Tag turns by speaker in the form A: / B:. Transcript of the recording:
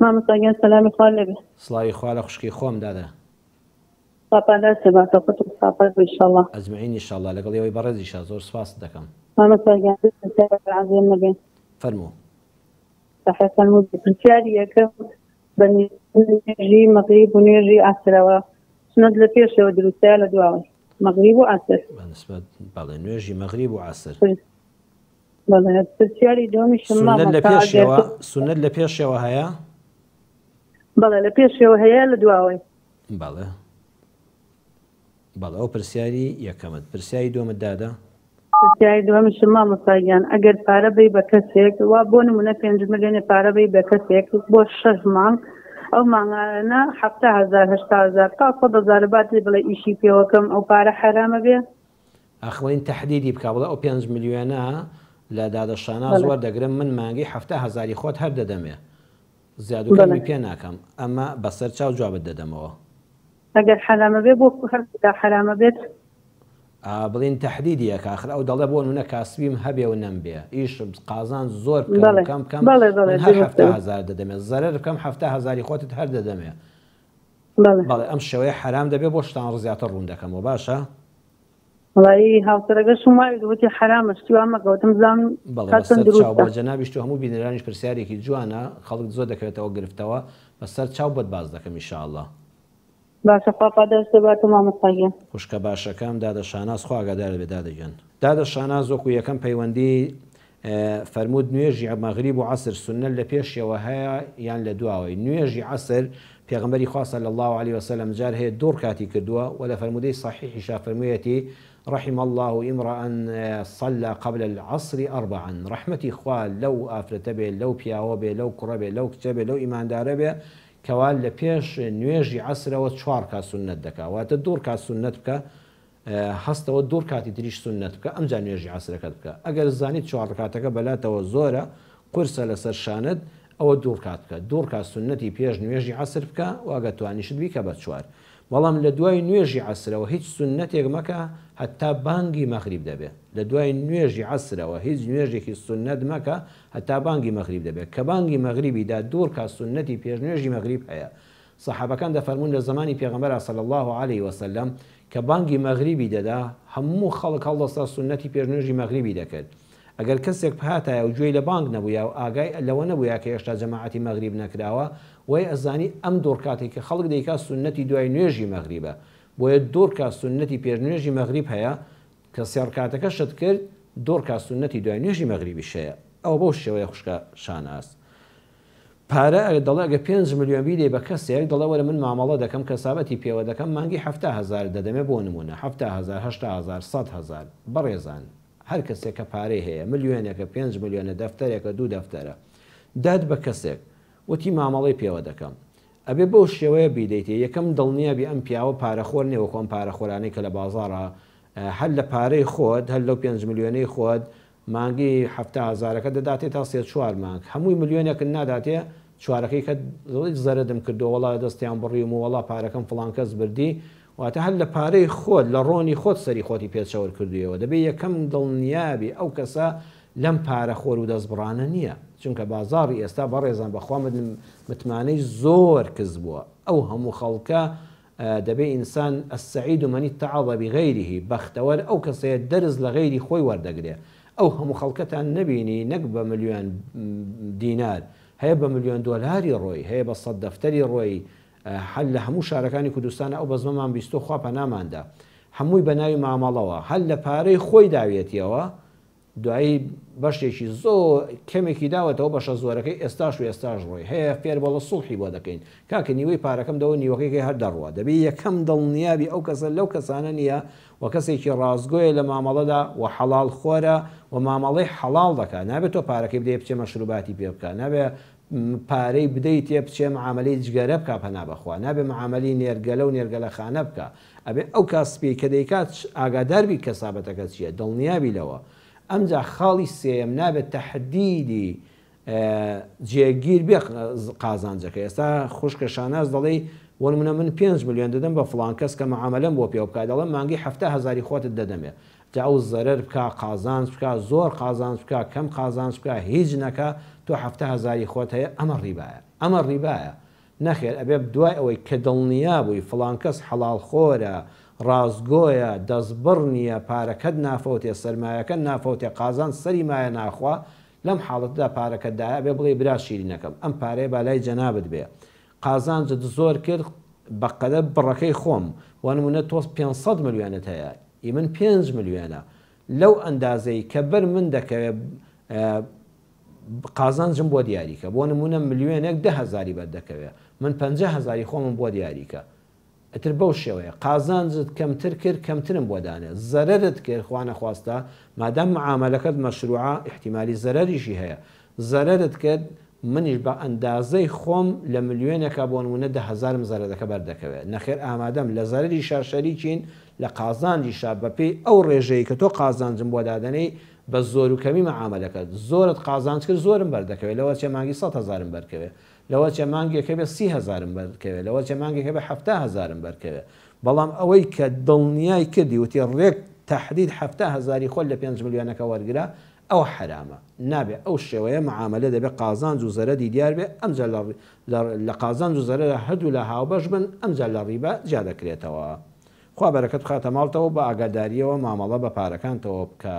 A: مامۆستا گیان سەلامی خوا لێ بێ.
B: سڵاوی خوا لە خوشکی خۆم دادە.
A: خوا پاداشتت باتەوە خۆت و ساپاک بی ئیشەڵا.
B: اجمعین انشاءاللە لەگەڵ ئێوەی بەڕێزیشا زۆر سوپاست دەکەم.
A: مامۆستا گیان دوو پرسیار ئەگەر عەزیەت نەبێ.
B: فەرموو.
A: بەخێر فەرموو پرسیاری یەکەم بە نوێژی مەغریب و نوێژی عەسرەوە سوننەت لە پێشەوە دروستە یا لە دواوەی مەغریب و عەسر؟
B: بە نسبەت بەڵێ نوێژی مەغریب و عەسر.
A: بەڵێ پرسیاری دووەمیشم
B: سوننەت لە
A: مامۆستا ئەگەر
B: پێشەوە سوننەت لە پێشەوە هەیە؟
A: بەڵێ لە پێشەوە هەیە لە دواوەی؟
B: بەڵێ بەڵێ ئەو پرسیاری یەکەمت پرسیاری دووەمت دادە؟
A: پرسیاری دووەمیشم مامۆستا گیان ئەگەر پارە بەی بە کەسێک وا بۆ نمونە پێنج ملیۆنێ پارە بەی بە کەسێک بۆ شەش مانگ ئەو مانگانە 70 هەزار 80 هەزار تا 100 هەزار بات لێ بڵێ ئیشی پێوەکەم ئەو پارە حەرامە بێ؟
B: ئاخڵین تەحدیدی بکا بڵێ ئەو پێنج ملیۆنە لە دادە شاناز
A: بەڵێ.
B: وەردەگرم من مانگی 70 هەزاری خۆت هەر دەدەمێ زیاد و
A: بەڵێ.
B: کەمی پێ ناکەم ئەمە بەسەر چاو جوابت دەدەمەوە.
A: ئەگەر حەرامە بێ بۆ هەر خودا حەرامە بێت؟
B: ئا بڵین تەحدیدی ئەکا ئاخر ئەو دەڵێ بۆ نمونە کاسبیم هەبێ و نەمبێ ئیش قازانج زۆر بکەم و
A: بەڵێ
B: کەم بکەم
A: بەڵێ بەڵێ
B: من هەر
A: دروستە.
B: 70 هەزار دەدەمێ زەرەر بکەم 70 هەزاری خۆتت هەر دەدەمێ
A: بەڵێ.
B: بەڵێ ئەم شێوەیە حەرام دەبێ بۆ شتان زیاتر ڕوون دەکەمەوە باشە؟
A: وەڵایی هاوسەرەکەشم وای وتی حەرامە شتی وا مەکە وتم بزانم
B: بەڵێ
A: تا چەند
B: بەسەر چاو
A: دروستە.
B: بۆ جەنابیشت و هەموو بینەرانیش پرسیارێکی جوانە خەڵک زۆر دەکەوێتەوە گرفتەوە بەسەر چاو بۆت باس دەکەم ان شاء اللە.
A: باشە خوا پاداشتت باتەوە مامۆستا گیان.
B: خوشکە باشەکەم دادە شاناز خوا ئاگادارت بێ دادە گیان. دادە شاناز وەکو یەکەم پەیوەندی فەرمووت نوێژی مەغریب و عەسر سوننەت لە پێشیەوە هەیە یان لە دواوەی؟ نوێژی عەسر پێغەمبەری خوا صلی اللە علیە وسلم جار هەیە دوو ڕکاتی کردووە وە لە فەرموودەی صەحیحیشا فەرموویەتی رحم اللە امرا صلی قبل العصر اربعا ڕەحمەتی خوا لەو ئافرەتە بێ لەو پیاوە بێ لەو کوڕە بێ لەو کچە بێ لەو ئیماندارە بێ کەوا لە پێش نوێژی عەسرەوە چوار ڕکات سوننەت دەکا واتە دوو ڕکات سوننەت بکە هەستەوە دوو ڕکاتی تریش سوننەت بکە ئەمجا نوێژی عەسرەکەت بکە ئەگەر زانیت چوار ڕکاتەکە بەلاتەوە زۆرە قورسە لەسەر شانت ئەوە دوو ڕکات بکە دوو ڕکات سوننەتی پێش نوێژی عەسر بکە و ئەگەر توانیشت بیکە بە چوار بەڵام لە دوای نوێژی عەسرەوە هیچ سوننەتێک مەکە هەتا بانگی مەغریب دەبێ لە دوای نوێژی عەسرەوە هیچ نوێژێکی سوننەت مەکە هەتا بانگی مەغریب دەبێ کە بانگی مەغریبی دا دوو ڕکات سوننەتی پێش نوێژی مەغریب هەیە سەحابەکان دەفەرموون لە زەمانی پێغەمبەرا صلی اللە علیە وسلم کە بانگی مەغریبی دەدا هەموو خەڵک هەڵدەستا سوننەتی پێش نوێژی مەغریبی دەکرد ئەگەر کەسێک بهاتایە و گوێی لە بانگ نەبوویا و ئاگای لەوە نەبوویا کە هێشتا جەماعەتی مەغریب نەکراوە وای ئەزانی ئەم دوو ڕکاتەی کە خەڵک دەیکات سوننەتی دوای نوێژی مەغریبە بۆیە دوو ڕکات سوننەتی پێش نوێژی مەغریب هەیە کە سێ ڕکاتەکەشت کرد دوو ڕکات سوننەتی دوای نوێژی مەغریبیش هەیە ئەوە بەو شێوەیە خوشکە شاناز. پارە دەڵێ ئەگەر پێنج ملیۆن بیدەی بە کەسێک دەڵێ وەرە من مامەڵە دەکەم کەسابەتی پێوە دەکەم مانگی 70 هەزارت دەدەمێ بۆ نمونە 70 هەزار 80 هەزار 100 هەزار بەڕێزان هەر کەسێک کە پارەی هەیە ملیۆنێکە پێنج ملیۆنە دەفتەرێکە دوو دەفتەرە دات بە کەسێک وتی مامەڵەی پێوە دەکەم ئەبێ بەو شێوەیە بیدەیتێ یەکەم دڵنیابی ئەم پیاوە پارەخۆر نیە وەکو ئەم پارەخۆرانەی کە لە بازاڕا هەر لە پارەی خۆت هەر لەو پێنج ملیۆنەی خۆت مانگی 70 هەزارەکە دەداتێ تا سێ چوار مانگ هەمووی ملیۆنێکت ناداتێ چوارەکەی کە دەڵێی زەرەدم کردووە وەڵا دەستیان بڕیوم و وەڵا پارەکەم فڵان کەس بردی واتە هەر لە پارەی خۆت لە ڕۆنی خۆت سەری خۆتی پێ چەور کردوویەوە دەبێ یەکەم دڵنیابی ئەو کەسە لەم پارە خۆر و دەستبڕانە نییە چونکە بازاڕی ئێستا بەڕێزان بەخوا متمانەی زۆر کز بووە ئەو هەموو خەڵکە دەبێ ئینسان، السعید من اتعظ بغیره، بەختەوەر ئەو کەسەیە دەرس لە غەیری خۆی وەردەگرێ. ئەو هەموو خەڵکەتان نەبینی نەک بە ملیۆن دینار، هەیە بە ملیۆن دۆلاری ڕۆی، هەیە بە سەد دەفتەری ڕۆی، هەر لە هەموو شارەکانی کوردستانا ئەو بەزمەمان بیستوە خوا پەنامان دا. هەمووی بە ناوی مامەڵەوە، هەر لە پارەی خۆی داویەتیەوە، دوایی بەشێکی زۆر کەمێکی داوەتەوە بەشە زۆرەکەی ئێستاش و ئێستاش ڕۆی هەیە فێربەڵە سوڵحی بۆ دەکەین کاکە نیوەی پارەکەم دەوە نیوەکەی هەر دەڕوا دەبێ یەکەم دڵنیابی ئەو کەسە لەو کەسانە نییە و کەسێکی ڕاستگۆیە لە مامەڵەدا و حەڵاڵ خۆرە و مامەڵەی حەڵاڵ دەکا نابێت تۆ پارەکەی بدەی بچێ مەشروباتی پێ بکا نابێ پارەی بدەیتێ بچێ معامەلەی جگەرە بکا پەنا بەخوا نابێ معامەلی نێرگەلە و نێرگەلەخانە بکا ئەبێ ئەو کاسپیەی کە دەیکات ئاگادار بی کەسابەتەکە چیە دڵنیابی لەوە ئەمجا خاڵی سێیەم نابێت تەحدیدی جێگیر بێ قازانجەکە ئێستا خوشکە شاناز دەڵێی وەنمونە من 5 ملیۆن دەدەم بە فڵان کەس کە معامەلەم بۆ پێوە بکات دەڵێم مانگی 70 هەزاری خۆتت دەدەمێ جا ئەو زەرەر بکا قازانج بکا زۆر قازانج بکا کەم قازانج بکا هیچ نەکا تۆ 70 هەزاری خۆت هەیە ئەمە ڕیبایە. ئەمە ڕیبایە. نەخێر ئەبێ دوای ئەوەی کە دڵنیا بووی فڵان کەس حەڵاڵ خۆرە، ڕاستگۆیە، دەستبڕ نییە، پارەکەت نافەوتێ، سەرمایەکەت نافەوتێ، قازانج سەری مایە ناخوا، لەم حاڵەتەدا پارەکەت دایە ئەبێ بڵێی برا شیرینەکەم ئەم پارەیە با لای جەنابت بێ قازانجت زۆر کرد بە قەدەر بڕەکەی خۆم بۆ نموونە تۆ 500 ملیۆنت هەیە ئی من پێنج ملیۆنە لەو ئەندازەی کە بەر من دەکەوێ قازانجم بۆ دیاریکە بۆ نموونە ملیۆنێک دە هەزاری بەر دەکەوێ من پەنجا هەزاری خۆمم بۆ دیاریکە ئیتر بەو شێوەیە قازانجت کەمتر کرد کەمترم بۆ دانێ زەرەرت کرد خوا نەخواستە مادام معامەلەکەت مەشروعە ئیحتیمالی زەرەریشی هەیە زەرەرت کرد منیش بە ئەندازەی خۆم لە ملیۆنێکا بۆ نمونە دە هەزارم زەرەرەکە بەر دەکەوێ نەخێر ئامادەم لە زەرەریشا شەریکین لە قازانجیشا بەپێی ئەو ڕێژەی کە تۆ قازانجم بۆ دادەنێی بە زۆر و کەمی مەعامەلەکەت زۆرت قازانج کرد زۆرم بەر دەکەوێ لەوەچێ مانگی سەت هەزارم بەر کەوێ لەوەچێ مانگێک هەبێ سی هەزارم بەر کەوێ لەوەچێ مانگێک هەبێ حەفتا هەزارم بەر کەوێ بەڵام ئەوەی کە دڵنیای کردی وتی ڕێک تەحدید حەفتا هەزاری خۆت لە پێنج ملیۆنەکە وەرگرە ئەوە حەرامە نابێ ئەو شێوەیە معامەلە دەبێ قازانج و زەرەدی دیار بێ ئەمجا لە لە قازانج و زەرەرا هەردوولا هاوبەش بن ئەمجا لە ڕیبا جیا دەکرێتەوە خوا بەرەکەت بخاتە ماڵتەوە و بە ئاگاداریەوە مامەڵە بە پارەکانتەوە بکە.